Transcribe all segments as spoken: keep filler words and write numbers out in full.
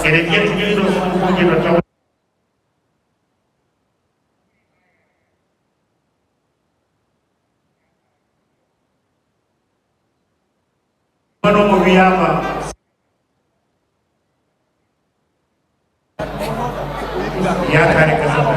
Eɗen ƴetti ɗiɗo suufuuji no taw. Kono mo wiyaama yaakaare gasata.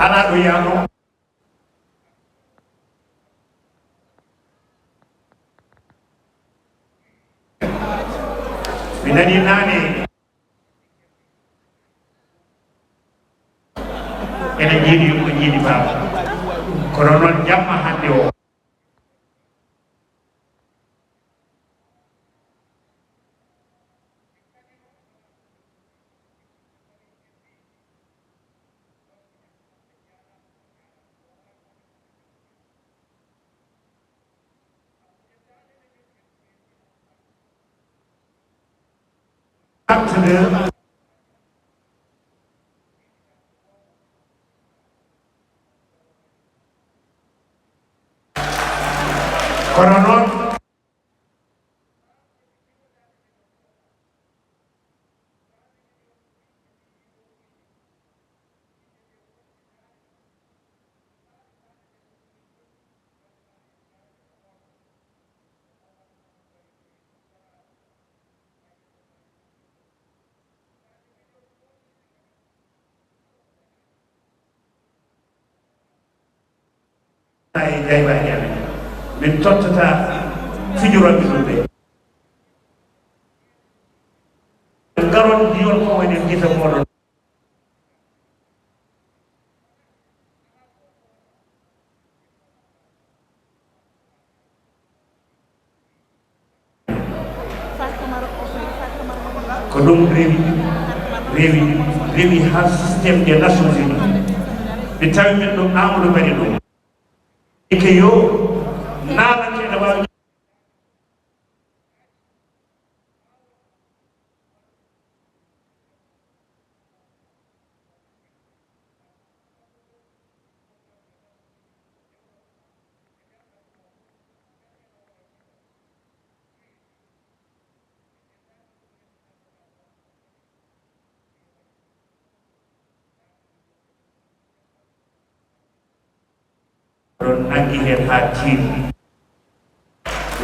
Alaa ɗo yaano. Mi nani naane. Ene jiiɗi ko jiiɗi baaba. Kono noon jamma hannde o. Kono noon, e jaybaaji amen. Min tottata fijorooɓe ɗum ɓe. Ngaron ndiyon ko woni gite mooɗon. Ko ɗum rewi, rewi, rewi haa système des Nations Unies. Ɓe tawi min ɗum Amadou Barry ɗum. Ike yo naanake ene waawi. Oɗon nanngi heen haa tiiɗi.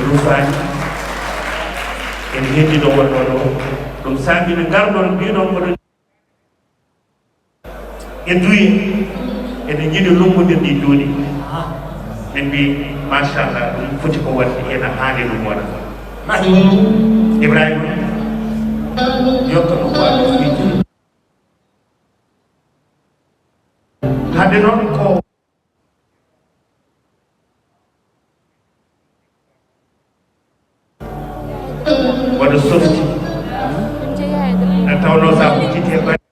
Rufaani. En heddii ɗo wonnoo ɗo. Ɗum saabi nde ngarɗon mbiɗon oɗon e duye. Eɗen njiɗi lummbondirde juuɗe. Min mbi, machallah, ɗum foti ko waɗde ena haani ɗum waɗa. Ibrahima, yokka ɗum ko Allah fii. Hade noon ko waɗa softi. Nde tawnoo sa udditi e ɓay-,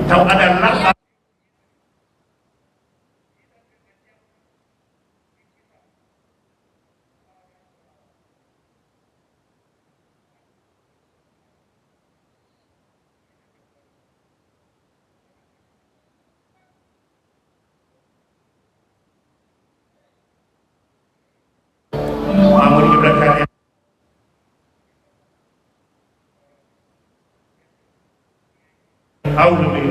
taw aɗa laɓɓa. Amadou Ibra Kane. Hawru ɓe.